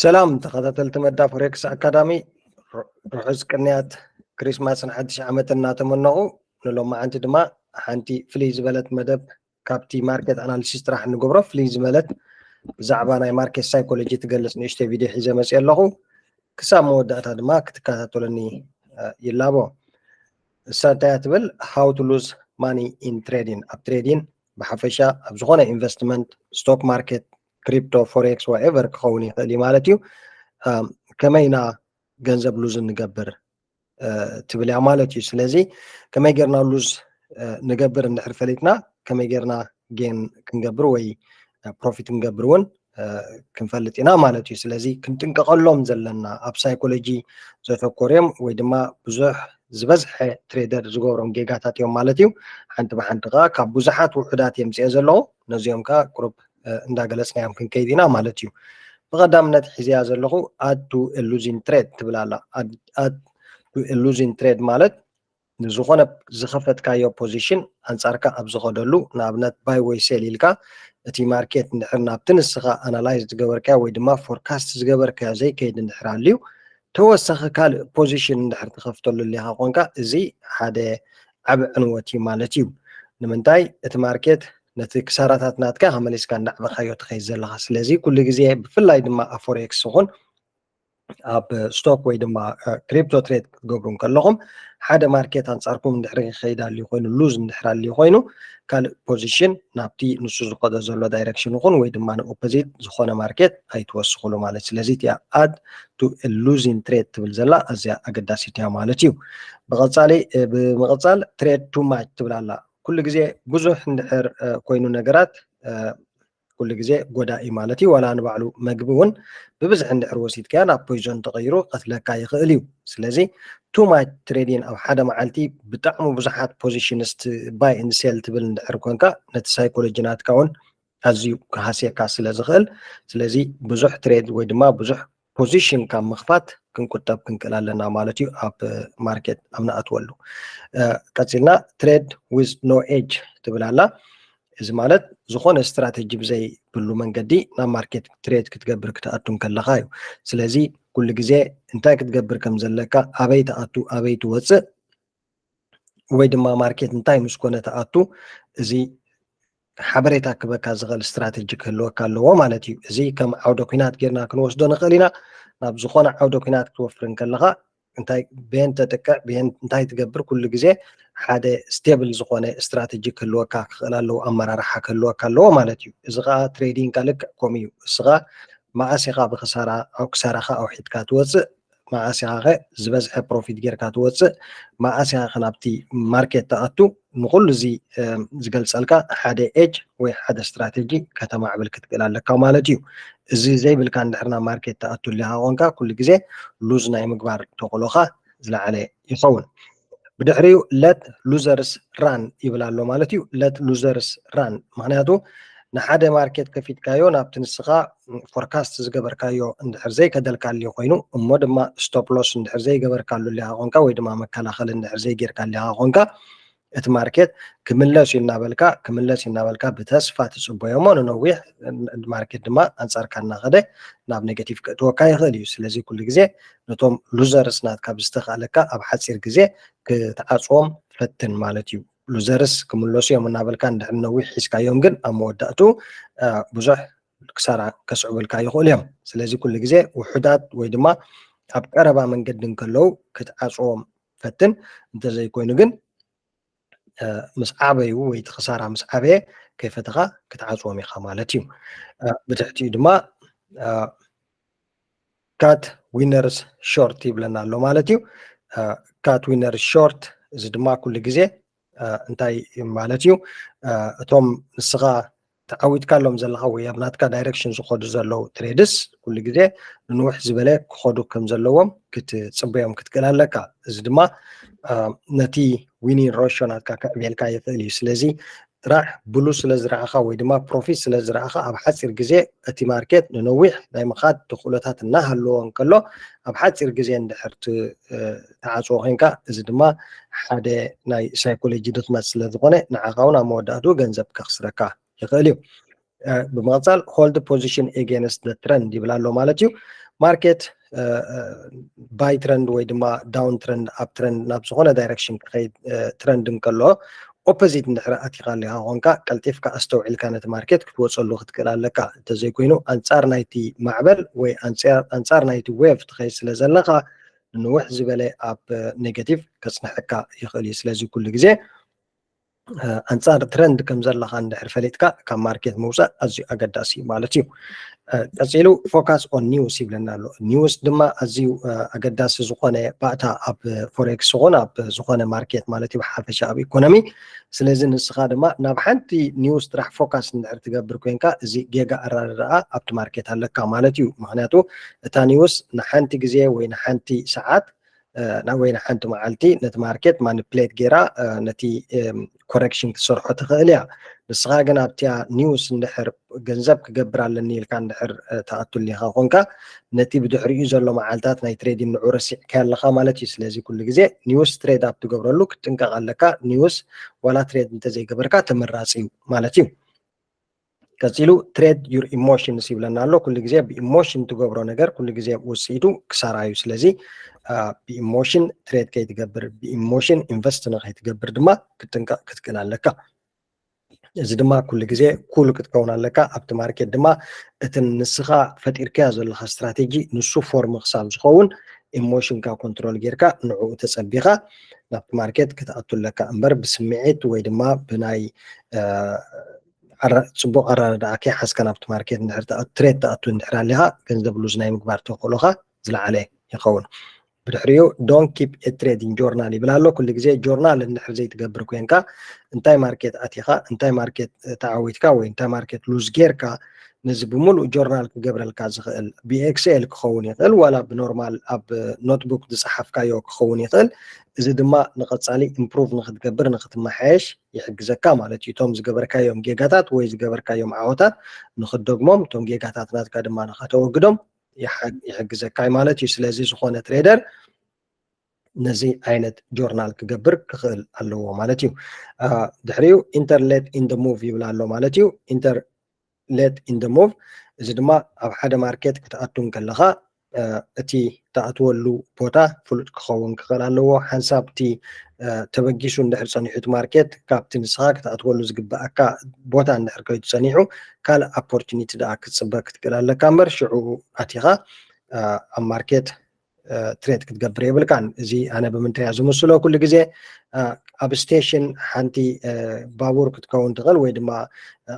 ሰላም ተኸታተልቲ መዳ ፎሬክስ ኣካዳሚ፣ ርሑስ ቅንያት ክሪስማስን ሓድሽ ዓመትን እናተመነቑ፣ ንሎማዓንቲ ድማ ሓንቲ ፍልይ ዝበለት መደብ ካብቲ ማርኬት ኣናሊሲስ ጥራሕ እንገብሮ ፍልይ ዝበለት ብዛዕባ ናይ ማርኬት ሳይኮሎጂ ትገልጽ ንእሽተይ ቪድዮ ሒዘ መፅእ ኣለኹ። ክሳብ መወዳእታ ድማ ክትከታተሉኒ ይላቦ። እሳ እንታይ እያ ትብል? How to lose money in trading። ኣብ ትሬዲን ብሓፈሻ ኣብ ዝኾነ ኢንቨስትመንት፣ ስቶክ ማርኬት፣ ክሪፕቶ፣ ፎሬክስ፣ ዋኤቨር ክኸውን ይኽእል እዩ ማለት እዩ። ከመይ ኢና ገንዘብ ሉዝ እንገብር ትብል እያ ማለት እዩ። ስለዚ ከመይ ጌርና ሉዝ ንገብር እንድሕር ፈሊጥና፣ ከመይ ጌርና ጌን ክንገብር ወይ ፕሮፊት ክንገብር እውን ክንፈልጥ ኢና ማለት እዩ። ስለዚ ክንጥንቀቐሎም ዘለና ኣብ ሳይኮሎጂ ዘተኮርዮም ወይ ድማ ብዙሕ ዝበዝሐ ትሬደር ዝገብሮም ጌጋታት እዮም ማለት እዩ። ሓንቲ ብሓንቲ ከዓ ካብ ብዙሓት ውሑዳት የምፅኦ ዘለኹ፣ ነዚኦም ከዓ ቁሩብ እንዳገለፅናዮም ክንከይድ ኢና ማለት እዩ። ብቐዳምነት ሒዘያ ዘለኹ ኣድ ቱ ሉዚን ትሬድ ትብል ኣላ። ኣድ ቱ ሉዚን ትሬድ ማለት ንዝኾነ ዝኸፈትካዮ ፖዚሽን ኣንጻርካ ኣብ ዝኸደሉ፣ ንኣብነት ባይ ወይ ሴል ኢልካ፣ እቲ ማርኬት እንድሕር ናብቲ ንስኻ ኣናላይዝ ዝገበርካዮ ወይ ድማ ፎርካስት ዝገበርካዮ ዘይከይድ እንድሕር ኣልዩ፣ ተወሳኺ ካልእ ፖዚሽን እንድሕር ትኸፍተሉ ሊኻ ኮንካ፣ እዚ ሓደ ዓቢ ዕንወት እዩ ማለት እዩ። ንምንታይ? እቲ ማርኬት ነቲ ክሳራታት ናትካ ኢኻ መሊስካ እንዳዕበኻዮ ትኸይድ ዘለኻ። ስለዚ ኩሉ ግዜ፣ ብፍላይ ድማ ኣብ ፎሬክስ ይኹን ኣብ ስቶክ ወይ ድማ ክሪፕቶ ትሬድ ክትገብሩ እንከለኹም፣ ሓደ ማርኬት ኣንጻርኩም እንድሕር ይኸይድ ኣልዩ ኮይኑ፣ ሉዝ እንድሕር ኣልዩ ኮይኑ፣ ካልእ ፖዚሽን ናብቲ ንሱ ዝኸዶ ዘሎ ዳይሬክሽን ይኹን ወይ ድማ ንኦፖዚት ዝኾነ ማርኬት ኣይትወስኹሉ ማለት። ስለዚ እቲኣ ኣድ ቱ ሉዚን ትሬድ ትብል ዘላ ኣዝያ ኣገዳሲት እያ ማለት እዩ። ብቐጻሊ፣ ብምቕጻል ትሬድ ቱ ማች ትብል ኣላ። ኩሉ ግዜ ብዙሕ እንድሕር ኮይኑ ነገራት ኩሉ ግዜ ጎዳኢ ማለት እዩ። ዋላ ንባዕሉ መግቢ እውን ብብዝሒ እንድሕር ወሲድካዮ ናብ ፖይዞን ተቐይሩ ቀትለካ ይኽእል እዩ። ስለዚ ቱ ማች ትሬዲን ኣብ ሓደ መዓልቲ ብጣዕሚ ብዙሓት ፖዚሽንስ ባይ ኤንድ ሴል ትብል እንድሕር ኮንካ፣ ነቲ ሳይኮሎጂ ናትካ እውን ኣዝዩ ክሃስየካ ስለ ዝኽእል፣ ስለዚ ብዙሕ ትሬድ ወይ ድማ ብዙሕ ፖዚሽን ካብ ምኽፋት ክንቁጠብ ክንክእል ኣለና ማለት እዩ። ኣብ ማርኬት ኣብ ንኣትወሉ፣ ቀፂልና ትሬድ ዊዝ ኖ ኤጅ ትብል ኣላ። እዚ ማለት ዝኾነ ስትራተጂ ብዘይብሉ መንገዲ ናብ ማርኬት ትሬድ ክትገብር ክትኣቱ እንከለኻ እዩ። ስለዚ ኩሉ ግዜ እንታይ ክትገብር ከም ዘለካ፣ ኣበይ ትኣቱ ኣበይ ትወፅእ፣ ወይ ድማ ማርኬት እንታይ ምስ ኮነ ትኣቱ፣ እዚ ሓበሬታ ክበካ ዝኽእል ስትራተጂ ክህልወካ ኣለዎ ማለት እዩ። እዚ ከም ዓውደ ኲናት ጌርና ክንወስዶ ንኽእል ኢና። ናብ ዝኾነ ዓውደ ኲናት ክትወፍር እንከለኻ እንታይ ብየን ተጥቅዕ፣ ብየን እንታይ ትገብር፣ ኩሉ ግዜ ሓደ ስቴብል ዝኾነ ስትራተጂ ክህልወካ ክኽእል ኣለዎ፣ ኣመራርሓ ክህልወካ ኣለዎ ማለት እዩ። እዚ ከዓ ትሬዲንግ ልክዕ ከምኡ እዩ። እስኻ መዓስ ኢኻ ብክሳራ፣ ኣብ ክሳራኻ ኣውሒድካ ትወፅእ፣ መዓስ ኢኻ ኸ ዝበዝሐ ፕሮፊት ጌርካ ትወፅእ፣ መዓስ ኢኻ ኸ ናብቲ ማርኬት ትኣቱ፣ ንኹሉ እዚ ዝገልፀልካ ሓደ ኤጅ ወይ ሓደ ስትራቴጂ ከተማዕብል ክትክእል ኣለካ ማለት እዩ። እዚ ዘይብልካ እንድሕር ናብ ማርኬት ትኣቱ ኣሊኻ ኾንካ፣ ኩሉ ግዜ ሉዝ ናይ ምግባር ተኽእሎኻ ዝለዓለ ይኸውን። ብድሕሪኡ ለት ሉዘርስ ራን ይብል ኣሎ ማለት እዩ። ለት ሉዘርስ ራን፣ ምኽንያቱ ንሓደ ማርኬት ከፊትካዮ ናብቲ ንስኻ ፎርካስት ዝገበርካዮ እንድሕር ዘይከደልካ ኣልዩ ኮይኑ፣ እሞ ድማ ስቶፕ ሎስ እንድሕር ዘይገበርካሉ ኣሊኻ ኾንካ ወይ ድማ መከላኸሊ እንድሕር ዘይጌርካ ኣሊኻ ኾንካ፣ እቲ ማርኬት ክምለስ እዩ እናበልካ፣ ክምለስ እዩ እናበልካ ብተስፋ ትጽበዮ እሞ፣ ንነዊሕ ማርኬት ድማ ኣንጻርካ እናኸደ ናብ ኔጌቲቭ ከእትወካ ይኽእል እዩ። ስለዚ ኩሉ ግዜ ነቶም ሉዘርስ ናትካ ብዝተኻእለካ ኣብ ሓጺር ግዜ ክትዓጽዎም ፈትን ማለት እዩ። ሉዘርስ ክምለሱ እዮም እናበልካ እንድሕር ነዊሕ ሒዝካዮም ግን ኣብ መወዳእቱ ብዙሕ ክሳራ ከስዕቡልካ ይኽእሉ እዮም። ስለዚ ኩሉ ግዜ ውሑዳት ወይ ድማ ኣብ ቀረባ መንገዲ እንከለዉ ክትዓጽዎም ፈትን፣ እንተዘይኮይኑ ግን ምስ ዓበዩ ወይ እቲ ክሳራ ምስ ዓበየ ከይፈተኻ ክትዓጽዎም ኢኻ ማለት እዩ። ብትሕቲኡ ድማ ካት ዊነርስ ሾርት ይብለና ኣሎ ማለት እዩ። ካት ዊነርስ ሾርት፣ እዚ ድማ ኩሉ ግዜ እንታይ ማለት እዩ? እቶም ንስኻ ተዓዊትካሎም ዘለኻ ወይ ኣብ ናትካ ዳይሬክሽን ዝኸዱ ዘለዉ ትሬድስ ኩሉ ግዜ ንንውሕ ዝበለ ክኸዱ ከም ዘለዎም ክትጽበዮም ክትክእል ኣለካ። እዚ ድማ ነቲ ዊኒን ሮሾ ናትካ ከዕብየልካ ይኽእል እዩ። ስለዚ ጥራሕ ብሉ ስለ ዝረኣኻ ወይ ድማ ፕሮፊት ስለ ዝረኣኻ፣ ኣብ ሓፂር ግዜ እቲ ማርኬት ንነዊሕ ናይ ምኻድ ተኽእሎታት እናሃለዎ እንከሎ፣ ኣብ ሓፂር ግዜ እንድሕር ትዓፅዎ ኮይንካ፣ እዚ ድማ ሓደ ናይ ሳይኮሎጂ ድኽመት ስለ ዝኾነ፣ ንዓኻ እውን ኣብ መወዳእትኡ ገንዘብ ከኽስረካ ይኽእል እዩ። ብምቕፃል hold position against the trend ይብል ኣሎ ማለት እዩ። ማርኬት ባይ ትረንድ ወይ ድማ ዳውን ትረንድ፣ ኣፕ ትረንድ፣ ናብ ዝኾነ ዳይረክሽን ክኸይድ ትረንድ እንከሎ፣ ኦፖዚት እንድሕር ኣቲኻ ኣለኻ ኮንካ፣ ቀልጢፍካ ኣስተውዒልካ ነቲ ማርኬት ክትወፀሉ ክትክእል ኣለካ። እንተዘይኮይኑ፣ ኣንፃር ናይቲ ማዕበል ወይ ኣንፃር ናይቲ ዌቭ ትኸይድ ስለ ዘለኻ፣ ንንውሕ ዝበለ ኣብ ኔጋቲቭ ከፅንሐካ ይኽእል እዩ። ስለዚ ኩሉ ግዜ ኣንፃር ትረንድ ከም ዘለኻ እንድሕር ፈሊጥካ፣ ካብ ማርኬት ምውፃእ ኣዝዩ ኣገዳሲ እዩ ማለት እዩ። ቀፂሉ ፎካስ ኦን ኒውስ ይብለና ኣሎ። ኒውስ ድማ ኣዝዩ ኣገዳሲ ዝኾነ ባእታ ኣብ ፎሬክስ ይኹን ኣብ ዝኾነ ማርኬት ማለት እዩ፣ ብሓፈሻ ኣብ ኢኮኖሚ። ስለዚ ንስኻ ድማ ናብ ሓንቲ ኒውስ ጥራሕ ፎካስ እንድሕር ትገብር ኮይንካ፣ እዚ ጌጋ ኣራድኣ ኣብቲ ማርኬት ኣለካ ማለት እዩ። ምክንያቱ እታ ኒውስ ንሓንቲ ግዜ ወይ ንሓንቲ ሰዓት ወይ ንሓንቲ መዓልቲ ነቲ ማርኬት ማኒፕሌት ጌራ ነቲ ኮረክሽን ክትሰርሖ ትኽእል እያ። ንስኻ ግን ኣብቲያ ኒውስ እንድሕር ገንዘብ ክገብር ኣለኒ ኢልካ እንድሕር ትኣቱ ኣሊኻ ኮንካ፣ ነቲ ብድሕሪኡ ዘሎ መዓልታት ናይ ትሬዲን ንዑ ረሲዕካ ኣለኻ ማለት እዩ። ስለዚ ኩሉ ግዜ ኒውስ ትሬድ ኣብ ትገብረሉ ክትጥንቀቕ ኣለካ። ኒውስ ዋላ ትሬድ እንተዘይገበርካ ተመራፂ እዩ ማለት እዩ። ቀፂሉ ትሬድ ዩር ኢሞሽንስ ይብለና ኣሎ። ኩሉ ግዜ ብኢሞሽን ትገብሮ ነገር ኩሉ ግዜ ውፅኢቱ ክሳራ እዩ። ስለዚ ብኢሞሽን ትሬድ ከይትገብር፣ ብኢሞሽን ኢንቨስት ንከይትገብር ድማ ክትጥንቀቕ ክትክእል ኣለካ። እዚ ድማ ኩሉ ግዜ ኩል ክትከውን ኣለካ። ኣብቲ ማርኬት ድማ እቲ ንስኻ ፈጢርካዮ ዘለኻ ስትራቴጂ ንሱ ፎርም ክሳብ ዝኸውን ኢሞሽንካ ኮንትሮል ጌርካ ንዕኡ ተፀቢኻ ናብቲ ማርኬት ክትኣቱ ኣለካ እምበር ብስምዒት ወይ ድማ ብናይ ፅቡቅ ኣረዳድኣ ከይሓዝካ ናብቲ ማርኬት እንድሕር ትሬድ ትኣቱ እንድሕር ኣሊኻ ገንዘብ ሉዝ ናይ ምግባር ተኽእሎኻ ዝለዓለ ይኸውን። ብድሕሪኡ ዶን ኪፕ ኤ ትሬዲንግ ጆርናል ይብል ኣሎ። ኩሉ ግዜ ጆርናል እንድሕር ዘይትገብር ኮይንካ እንታይ ማርኬት ኣቲኻ እንታይ ማርኬት ተዓዊትካ ወይ እንታይ ማርኬት ሉዝ ጌርካ ነዚ ብምሉእ ጆርናል ክገብረልካ ዝኽእል ብኤክስኤል ክኸውን ይኽእል ዋላ ብኖርማል ኣብ ኖትቡክ ዝፀሓፍካዮ ክኸውን ይኽእል። እዚ ድማ ንቐፃሊ ኢምፕሩቭ ንክትገብር ንክትመሓየሽ ይሕግዘካ ማለት እዩ። እቶም ዝገበርካዮም ጌጋታት ወይ ዝገበርካዮም ዓወታት ንክትደግሞም እቶም ጌጋታት ናትካ ድማ ንከተወግዶም ይሕግዘካ ማለት እዩ። ስለዚ ዝኾነ ትሬደር ነዚ ዓይነት ጆርናል ክገብር ክኽእል ኣለዎ ማለት እዩ። ድሕሪኡ ኢንተር ሌት ኢን ደ ሙቭ ይብል ኣሎ ማለት እዩ። ኢንተር ሌት ኢን ደ ሙቭ፣ እዚ ድማ ኣብ ሓደ ማርኬት ክትኣቱ እንከለኻ እቲ ትኣትወሉ ቦታ ፍሉጥ ክኸውን ክኽእል ኣለዎ። ሓንሳብ እቲ ተበጊሱ እንድሕር ፀኒሑ እቲ ማርኬት ካብቲ ንስኻ ክትኣትወሉ ዝግበኣካ ቦታ እንድሕር ከይዱ ፀኒሑ ካልእ ኦፖርቹኒቲ ደኣ ክትፅበ ክትክእል ኣለካ እምበር ሽዑ ኣቲኻ ኣብ ማርኬት ትሬድ ክትገብር የብልካን። እዚ ኣነ ብምንታይ እያ ዝምስሎ ኩሉ ግዜ ኣብ ስቴሽን ሓንቲ ባቡር ክትከውን ትኽእል ወይ ድማ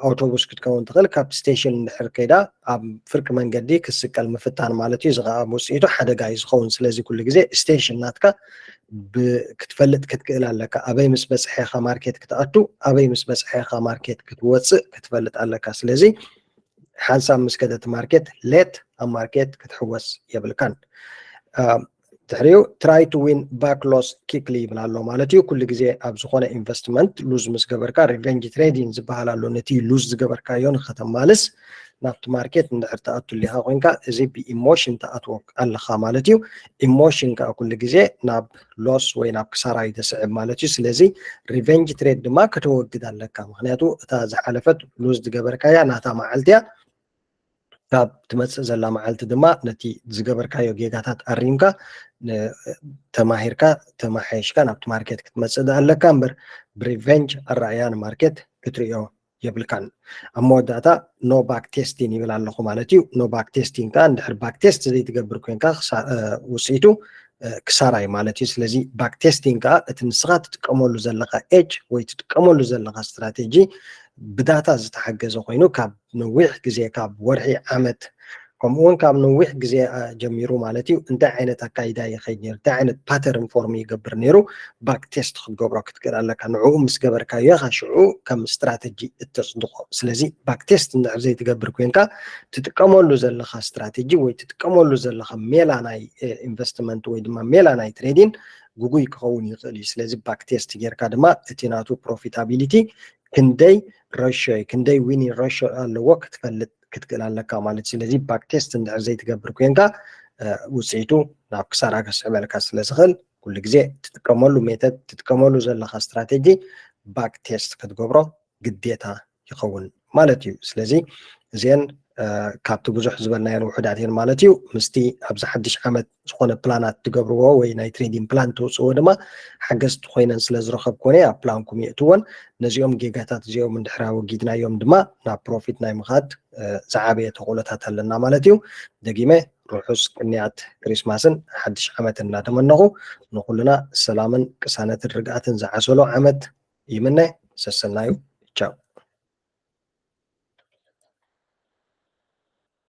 ኣውቶቡስ ክትከውን ትኽእል። ካብ ስቴሽን እንድሕር ከይዳ ኣብ ፍርቂ መንገዲ ክትስቀል ምፍታን ማለት እዩ። እዚ ከዓ ውፅኢቱ ሓደጋ እዩ ዝኸውን። ስለዚ ኩሉ ግዜ ስቴሽን ናትካ ክትፈልጥ ክትክእል ኣለካ። ኣበይ ምስ በፅሐ ኢኻ ማርኬት ክትኣቱ፣ ኣበይ ምስ በፅሐ ኢኻ ማርኬት ክትወፅእ ክትፈልጥ ኣለካ። ስለዚ ሓንሳብ ምስ ከደት ማርኬት ሌት ኣብ ማርኬት ክትሕወስ የብልካን። ድሕሪኡ try to win back loss quickly ይብል ኣሎ ማለት እዩ። ኩሉ ግዜ ኣብ ዝኾነ ኢንቨስትመንት ሉዝ ምስ ገበርካ ሪቨንጅ ትሬዲንግ ዝበሃል ኣሎ። ነቲ ሉዝ ዝገበርካዮ ንኸተማልስ ናብቲ ማርኬት እንድሕር ትኣቱ ኣሊኻ ኮይንካ እዚ ብኢሞሽን ትኣትዎ ኣለኻ ማለት እዩ። ኢሞሽን ከዓ ኩሉ ግዜ ናብ ሎስ ወይ ናብ ክሳራ እዩ ተስዕብ ማለት እዩ። ስለዚ ሪቨንጅ ትሬድ ድማ ከተወግድ ኣለካ። ምክንያቱ እታ ዝሓለፈት ሉዝ ዝገበርካያ ናታ መዓልቲ እያ። ካብ ትመፅእ ዘላ መዓልቲ ድማ ነቲ ዝገበርካዮ ጌጋታት ኣሪምካ ተማሂርካ ተማሓየሽካ ናብቲ ማርኬት ክትመፅእ ኣለካ እምበር ብሪቨንጅ ኣረኣያ ንማርኬት ክትሪኦ የብልካን። ኣብ መወዳእታ ኖ ባክ ቴስቲን ይብል ኣለኹ ማለት እዩ። ኖ ባክ ቴስቲን ከዓ እንድሕር ባክ ቴስት ዘይትገብር ኮይንካ ውፅኢቱ ክሳራ እዩ ማለት እዩ። ስለዚ ባክ ቴስቲን ከዓ እቲ ንስኻ ትጥቀመሉ ዘለኻ ኤጅ ወይ ትጥቀመሉ ዘለኻ ስትራቴጂ ብዳታ ዝተሓገዘ ኮይኑ ካብ ነዊሕ ግዜ ካብ ወርሒ ዓመት ከምኡ እውን ካብ ነዊሕ ግዜ ጀሚሩ ማለት እዩ እንታይ ዓይነት ኣካይዳ ይኸይድ ነይሩ እንታይ ዓይነት ፓተርን ፎርም ይገብር ነይሩ ባክ ቴስት ክትገብሮ ክትክእል ኣለካ። ንዕኡ ምስ ገበርካዮ ኢኻ ሽዑ ከም ስትራተጂ እተፅድቆ። ስለዚ ባክ ቴስት እንድሕር ዘይትገብር ኮይንካ ትጥቀመሉ ዘለኻ ስትራተጂ ወይ ትጥቀመሉ ዘለኻ ሜላ ናይ ኢንቨስትመንት ወይ ድማ ሜላ ናይ ትሬዲን ግጉይ ክኸውን ይኽእል እዩ። ስለዚ ባክ ቴስት ጌርካ ድማ እቲ ናቱ ፕሮፊታቢሊቲ ክንደይ ረሾ ክንደይ ዊኒ ረሾ ኣለዎ ክትፈልጥ ክትክእል ኣለካ ማለት እዩ። ስለዚ ባክ ቴስት እንድሕር ዘይትገብር ኮይንካ ውፅኢቱ ናብ ክሳራ ከስዕበልካ ስለዝኽእል ኩሉ ግዜ ትጥቀመሉ ሜተድ ትጥቀመሉ ዘለካ ስትራቴጂ ባክ ቴስት ክትገብሮ ግዴታ ይኸውን ማለት እዩ። ስለዚ እዚአን ካብቲ ብዙሕ ዝበልናየን ውሑዳት እየን ማለት እዩ። ምስቲ ኣብዚ ሓድሽ ዓመት ዝኾነ ፕላናት ትገብርዎ ወይ ናይ ትሬዲንግ ፕላን ትውፅዎ ድማ ሓገዝቲ ኮይነን ስለ ዝረኸብኩ እየ ኣብ ፕላንኩም የእትወን። ነዚኦም ጌጋታት እዚኦም እንድሕር ኣወጊድናዮም ድማ ናብ ፕሮፊት ናይ ምኻድ ዝዓበየ ተኽእሎታት ኣለና ማለት እዩ። ደጊመ ርሑስ ቅንያት ክሪስማስን ሓድሽ ዓመት እናተመነኹ ንኩልና ሰላምን ቅሳነትን ርግኣትን ዝዓሰሎ ዓመት ይምነ። ሰሰናዩ። ቻው።